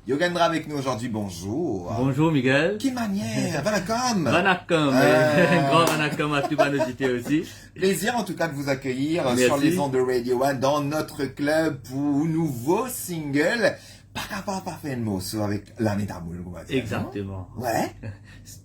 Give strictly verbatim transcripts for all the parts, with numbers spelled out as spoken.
Yogendra avec nous aujourd'hui, bonjour. Bonjour Miguel. Ki manier, vanakkam. Vanakkam, Euh. gran vanakkam à tous nos auditeurs aussi. Plaisir en tout cas de vous accueillir euh, Merci. Sur les ondes de Radio One dans notre club pour un nouveau single. Pa kapav pa fer enn morso avek lane tamoul, kouma dir, non? Exactement. Ouais.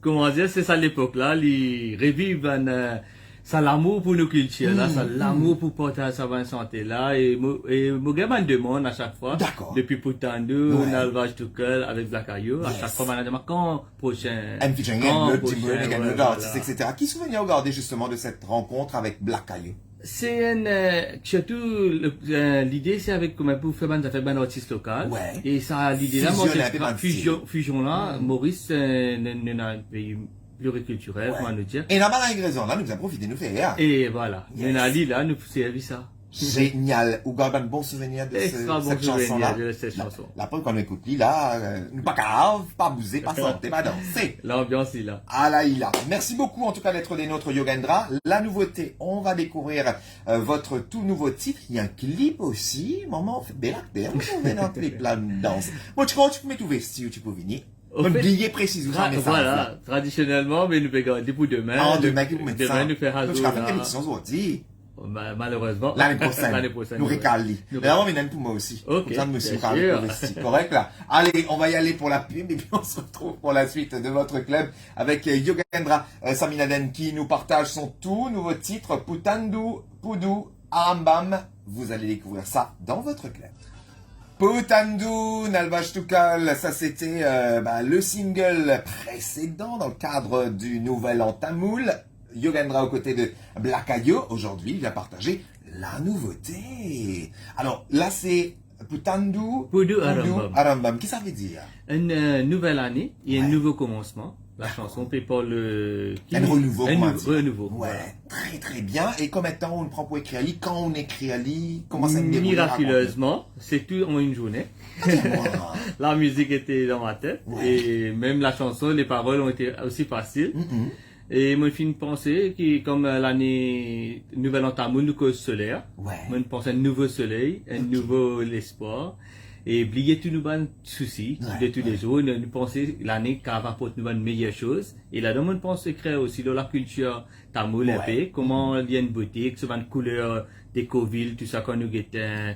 Kouma dir, se sa lepok la, li reviv bann, euh, sa lamour pou nou kiltir la, Mm, sa lamour pou partaz sa bann sante la, e mo, e mo gagn bann demann a chak fwa. Dakor. Depi Putandu, Ouais. Nalvaj Tukel avek Black Ayo, a Yes. chak fwa bann la demann kan prosin, Enn featuring kan enn lot prosin, dimoun, enn ouais, lot voilà. artis, et cetera. Ki souvenir ou garde justement de cette rencontre avec Black Ayo? Se enn, euh, sirtou, le, euh, lide se avek kouma pou fer bann zafer bann artis lokal. Ouais. E sa lide la, Fizionn se enn pe bann stil. fizion, fizion la, Moris, euh, nou, nou ena enn pei pliriltiltirel, Ouais. kouma nou dir. E normal, la enn rezon la, nou bizin profite, nou fer, ya. E voilà, Yes. nou ena li la, nou servi sa. Génial. Ou gard bann bon souvenir de ce- Extra bon cette chanson-là? Souvenir de cette chanson. La, la preuve, kan nou ekout li la, euh, nou pa kapav pa bouze, pa sante, pa danse. L'ambiance est là. Ala ila. Merci beaucoup en tout cas d'être des nôtres, Yogendra. La nouveauté, on va découvrir euh, votre tout nouveau titre. Il y a un clip aussi. Maman, ou fer bel akter, ou fer dan clip la, nou dans. Bon, ti krwar ti pou met ou vesti, ou ti pou vini. Au Bon, fait, bliye presize ou sa Tra- mesaz la. Voilà, tradisionelman, me nou pe garde pou demin. Ah, demin ki pou met sa. Demin nou fer Nou ti hazou kapav fer la. Emisyon zordi. Ma- Malerezman. Lane prosenn. Lane prosenn, Nou ouais. rekal li. Nou Dayer, mo amenn pou mwa osi. Ok, Koumsa, nou bien osi, nou kapav sûr. met vesti. Korek la. Allez, on va y aller pour la pub et puis on se retrouve pour la suite de votre club avec euh, Yogendra euh, Saminaden qui nous partage son tout nouveau titre, Putandu Pudu Arambam. Vous allez découvrir ça dans votre club. Putandu, Nalvaj Tukel, ça c'était euh, bah, le single précédent dans le cadre du Nouvel An Tamoul. Yogendra aux côtés de Black Ayo. Aujourd'hui, il va partager la nouveauté. Alors là, c'est Putandu Pudu Arambam. Arambam. Ki sa ve dir? Enn, euh, nouvelle année et un Ouais. Nouveau Commencement. La chanson pe parl, euh, ki- Un renouveau, un kouma nou- dir. Renouveau, Ouais, voilà. Très très bien. Et combien de temps on prend pour écrire li? Quand on écrit li? Comment ça se déroule? Miraculeusement, c'est tout en une journée. Raconte-moi. La musique était dans ma tête Ouais. et même la chanson, les paroles ont été aussi faciles. Mm-mm. E mo finn panse ki kom, euh, lane Nouvel An Tamoul nou koz soler, Ouais. mo finn panse enn nouvo soley, enn Ok. nouvo lespwar, e bliye tou nou bann sousi Ouais, de tous les ouais. Jours, nou, nou panse lane kapav aport nou bann meyer soz. E ladan mo finn panse kre osi lor lakiltir tamoul Ouais. inpe, koman li ena enn bote, ki so bann kouler dekorvil, tou sa, kan nou get, euh,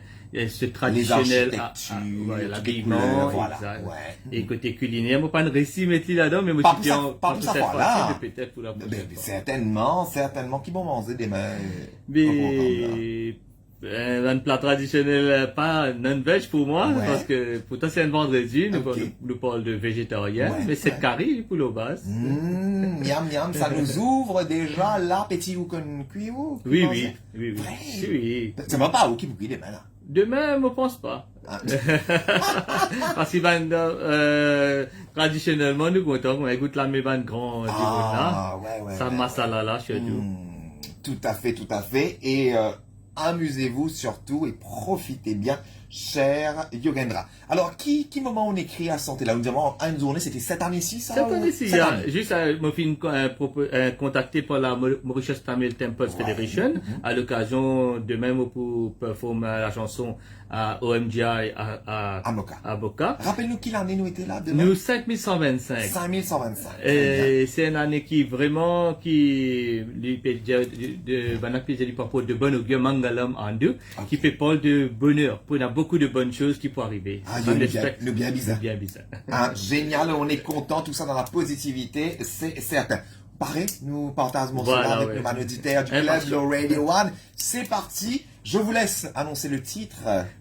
se tradisionel, Les architectures, ouais, toutes les labiman, couleurs, voilà. Exact. Ouais. E kote kiliner, mo pa'nn resi met li ladan, me mo Pa ti pou pe sa, an- pa pou sa cette fwa la. Fois-ci, mais peut-être pour la prochaine Ben, fois. certainement, certainement. Ki bon manze demin? Me, euh, enn pla tradisionel, euh, pa nonveg pou mwa, Ouais. paske pourtan se enn vandredi, nou, Ok. nou, nou parl de vegetarien, Ouais, me se ouais. kari pou lobaz. Mm, miam, miam, ça nous ouvre déjà l'appétit. Ou konn kwi ou? Oui, Kouma oui, dir? oui, oui. Vrai? Oui. Se pa ou ki pou kwi demin la? Demin, mo pans pa. Ah. Paske bann, euh, tradisionelman, nou kontan, nou ekout lame bann gran dimoun la. Ah, ouais, ouais, Sa ouais, masala ouais. La, surtout. Hmm, tout à fait, tout à fait. Et euh, amusez-vous surtout et profitez bien, cher Yogendra. Alors, qui, qui moment on écrit à santé là? On dit, oh, une journée, c'était cette année-ci, ça? Cette ou- année-ci, cette ya, année? Juste, euh, mo finn, euh, propo- euh, kontakte par la Mo- Mauritius Tamil Temples Ouais. Federation. Mhm. À l'occasion, demin mo pou perform, euh, la chanson à O M G I à, à, À Moka. À Moka. Rappelle-nous quelle année nous était là, demain? Nou, cinq mille cent vingt-cinq. Cinq mille cent vingt-cinq. Très bien. E se enn ane ki vreman, ki li pe dir de, de, bann ki pe dir li pou aport de bon augure, mangalam andu, Ok. Ki pe parl de boner, pou ena boukou de bonn soz ki pou arive. Ah, Sa yo, nou nou bien, expect. nou bien bizin. Nou bien bizin. Ah, génial, on est content, tout ça dans la positivité, c'est certain. Pare, nou partaz morso Voilà, la avek ouais. nou bann oditer du Impatient. club, lo Radio One. C'est parti, je vous laisse annoncer le titre.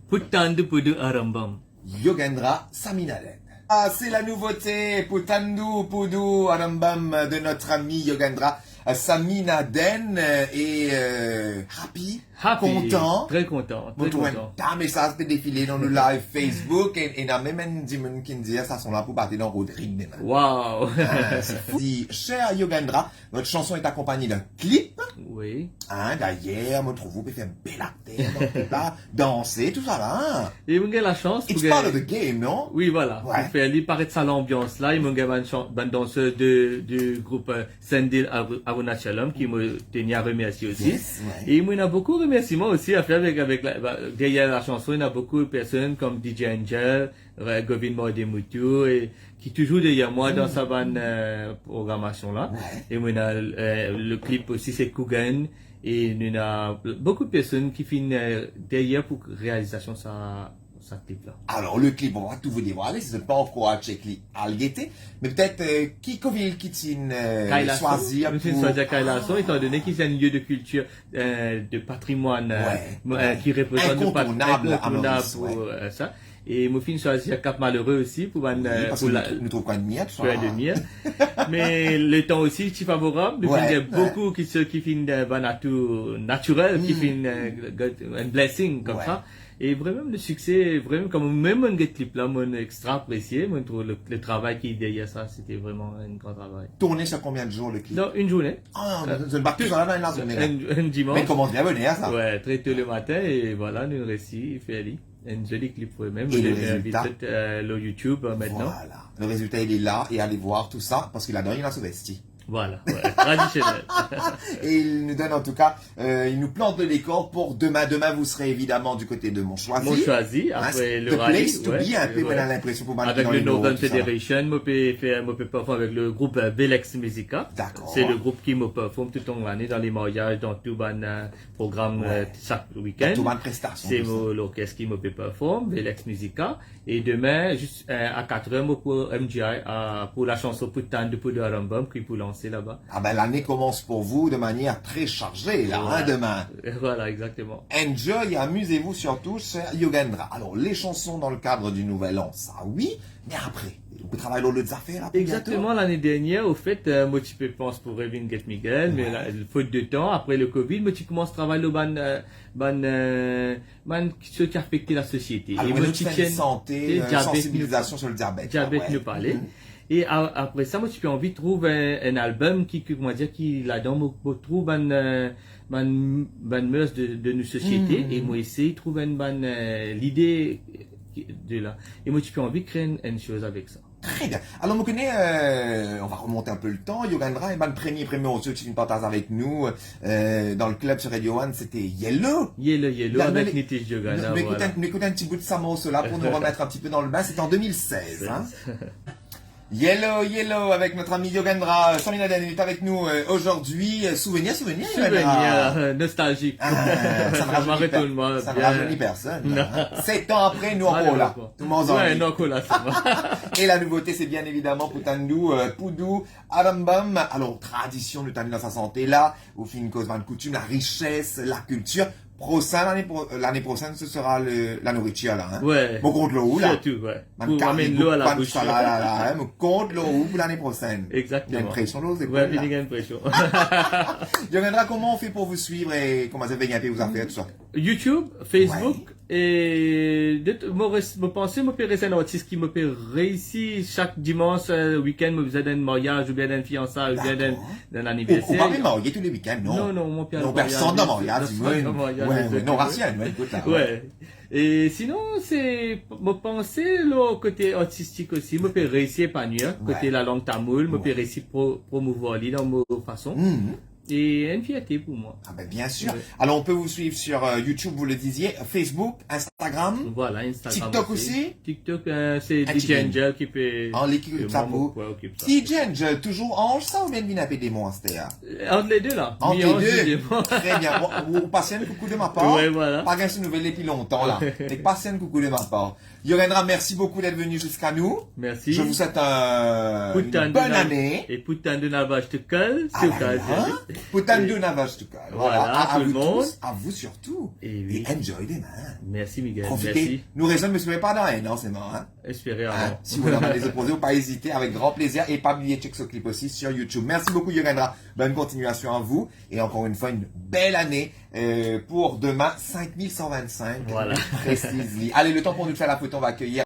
Putandu Pudu Arambam. Yogendra Saminaden. Ah, c'est la nouveauté, Putandu Pudu Arambam de notre ami Yogendra euh, Saminaden, euh, et euh, happy, Happy, content. Très content, Mo très trouv enn content. ta mesaz pe defile dan nou live Facebook e, e ena mem enn dimoun ki dir sa son la pou bate dan Rodrig demin. Wow. Ah, c'est fou. Di, cher Yogendra, votre chanson est accompagnée d'un clip. Oui. Hein, d'ailleurs, mo trouv ou pe fer bel akter dan clip la, danse, tou sa la, hein. E mo gagn la chans pou It's gagn- part of the game, non? Oui, voilà. Ouais. Pou fer li paret sa lanbians la, e mo gagn bann chan- bann danseur de, du group, euh, Sendil Aru- Arunachalam, ki mo teni a remersie osi. Yes, ouais. E mo ena boukou remersiman osi, afer avek, avek la, ba, deryer la chanson, ena boukou personn kom D J Angel, euh, Govind Mordemoutou, e ki touzour deryer mwa dan sa bann, euh, programasion la. E nou ena, euh, le clip osi, se Kougan, e nou ena boukou personn ki finn, euh, deryer pou realizasion sa, sa clip la. Alors, le clip, on va tout vous dévoiler, si zot pa ankor al check li, al gete, me petet, euh, ki komin ki ti'nn, euh, swazir pou... Swazir Kailason, etan done ki se enn lie de kiltir, euh, de patrimwann, euh, ki reprezant nou, inkontournab, euh, sa. E mo finn swazir Cap Malheureux osi pou bann, euh, parski nou trouv, nou trouv Kougan de mir. Me letan osi ti favorab, nou finn gagn boukou ki, se ki finn, euh, bann atou natirel, ki finn, euh, get enn blessing koumsa. E vremem le sikse, vremem, kan mem mo'nn get klip la, mo'nn extra apresie, mo'nn trouv le, le travay ki deryer sa, se te vreman enn gran travay. Tourne sir konbien de zour le klip? Non, enn zourne. Ah, enn, enn dimanch. Me komans bien boner sa. Wi, tre to le matin, e vwala, nou resi fer li. Enn zoli klip vremem. E le rezilta? Mo invit zot, euh, lor YouTube, euh, aster. Vwala. Le rezilta, li la, e ale vwar tou sa, parski ladan ena so vesti. Vwala, wi, tradisionel. Et il nous donne en tout cas, euh, il nous plante le décor pour demain. Demain, vous serez évidemment du côté de Montchoisy. Montchoisy, apre le rali, the place to be, inpe, wi. Mo ena linpresion pou bann ki dan le Nord, tou sa la. Avek le Northern Federation, mo pe fer, mo pe perform avek le group, euh, Velex Musica. Dakor. Se le group ki mo perform tou long lane dan le maryaz, dan tou bann, euh, program, euh, sak wikenn. Dan tou bann prestasion, tou sa. Se mo lorkes ki mo pe perform, Velex Musica. E demin, zis, euh, a katr er, mo pou M G I, a, pou la chanson Putan du Pudu Arambam ki pou lanse laba. Ah ben, l'année commence pour vous de manière très chargée, là, hein, demain. Vwala, egzakteman. Enjoy et amusez-vous surtout, cher Yogendra. Alors, les chansons dans le cadre du Nouvel An, ça oui, mais après, ou travay lor lot zafer la pou biento? Egzakteman, lane dernier, ofet, euh, mo ti pe pans pou revinn get Miguel, me la, fot de tan, apre le covid, mo ti koumans travay lor bann, euh, bann, euh, bann kiksoz ki afekte lasosiete. E mo ti tienn sante, euh, diabet, sansibilizasion sir le diabet, diabet, nou pale. E a-, apre sa, mo ti pe anvi trouv enn, enn album ki, ki, kouma dir, ki ladan mo, mo trouv bann, euh, bann, bann mœurs de, de nou sosiete, e mo esey trouv enn bann, euh, lide de la. E mo ti pe anvi kre enn, enn soz avek sa. Très bien. Alors, mo kone, euh, on va remonter un peu le temps. Yogendra, e bann premie, premie morso ki finn partaz avek nou, euh, dan le klib sir Radio One, se te Yellow. Yellow, Yellow, avek Nitish Jogana, vwala. Nou ekout enn, nou ekout enn ti bout sa morso la pou nou remet enn ti pe dan le bin. Se te an de mil sez, hein. Yellow, Yellow, avec notre ami Yogendra, euh, Swaminathan est avec nous, euh, aujourd'hui. Euh, souvenir, souvenir, Yogendra. Souvenir, euh, nostalgique. Ah, ça ne rajeunit personne, hein. Ça ne rajeunit pas. Sa ne rajeunit personn, hein. Non. Sez an apre, nou ankor la. Malheureusement. Tou manz anvi. Wi, nou ankor la, se vre. Et la nouveauté, c'est bien évidemment Putan du, euh, Pudu Arambam. Alors, tradision, nou tann dan sa sante la, ou finn koz bann koutim, la richesse, la culture. Prosin, lane pro-, lane prosenn, ce sera le, la nourriture la, hein. Wi. Mo kont lor ou la. Sirtou, wi. Bann kari, bann sa la, la, la, hein. Mo kont lor ou pou lane prosenn. Egzakteman. Ena presion lor ou, se... Wi, bien, ena presion. Yogendra, comment on fait pour vous suivre et comment ça vient un peu vous affaires, tout ça? YouTube, Facebook, e de, mo res-, mo panse mo pe res enn artis ki mo pe reisi sak dimans, euh, wikenn, mo bizin dan enn maryaz oubien dan enn fiansay oubien dan, dan enn aniverser. Ou, ou pa pe marye tou le wikenn, non? Non, non, mo pa... Non, personn dan maryaz, personn dan maryaz, wi, wi, non, rasie nou, wi, ekout la, wi. E sinon, se, mo panse lor kote artistik osi, mo pe reisi epanwir, kote lalang tamoul, mo pe reisi pro-, promouvwar li dan mo fason. E enn fierte pou mwa. Ah ben, bien sûr. Wi. Alors, on peut vous suivre sur, euh, YouTube, vous le disiez, Facebook, Instagram, vwala, Instagram TikTok aussi. TikTok, euh, se D J Angel ki pe... Ah, li ki okip sa pou... Wi, okip sa. D J Angel, touzour anz sa oubien vinn enn pe demon aster la? Ant le de la. Ant le de. Très bien. Bon, ou, ou pas enn koukou de ma part. Wi, vwala. Pa gagn so nouvel depi lontan la. Me pas enn koukou de ma part. Yogendra, merci beaucoup d'être venu jusqu'à nous. Merci. Je vous souhaite un, une bonne année. E Putan du Navaz Tukal, si okazyon. Putan du Navaz Tukal. Voilà, à vous tous, à vous surtout. E wi. E enjoy demin. Merci, Miguel. Profitez. Merci. Nou rezonn, me souviens pas dans un an, c'est mort, hein. Espere, hein, si vous avez des opposés, pas hésiter, avec grand plaisir. Et pas oublier check so clip aussi sur YouTube. Merci beaucoup, Yogendra. Bonne continuation à vous. Et encore une fois, une belle année, euh, pour demain, cinq mille cent vingt-cinq, voilà, précise-li. Allez, le temps pour nous de faire la photo, on va accueillir